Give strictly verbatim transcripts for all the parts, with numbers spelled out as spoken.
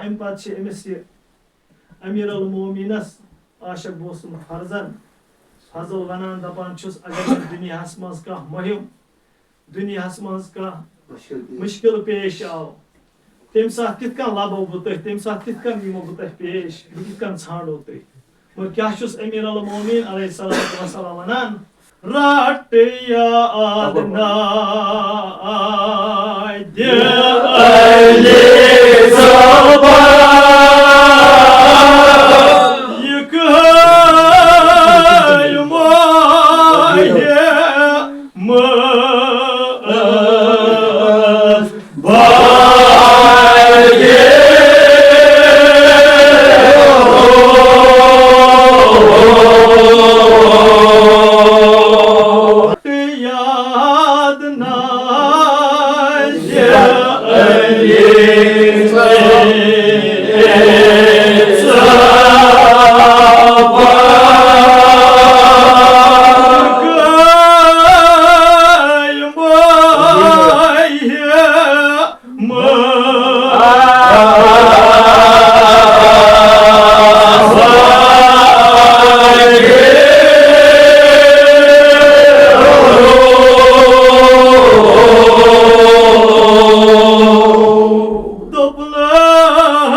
اَمہِ پَتہٕ چھِ أمِس یہِ امیر المومنینس عاشق بوسُن فرزند فضل ونان، دپان چھُس، اگر نہٕ دُنیاہس منٛز کانٛہہ مُہِم، دُنیاہس منٛز کانٛہہ مُشکل پیش آو، تمہِ ساتہٕ کِتھ کٔنۍ لبو بہٕ تُہۍ، تمہِ ساتہٕ کِتھ کٔنۍ یِمو بہٕ تۄہہِ پیش، بہٕ کِتھ کٔنۍ ژھانڈو تُہۍ؟ مگر کیٛاہ چھُس امیر المومنین علیہ الصلوۃ والسلام ونان؟ رٹ یاد نادِ علی زبان، یہِ کٲلۍ ماہِ مٲ یاد نازِ علی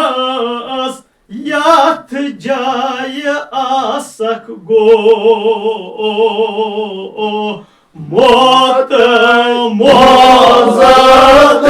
دوٚپنَس، یَتھ جایہِ آسکھ گوٚو موت موزت۔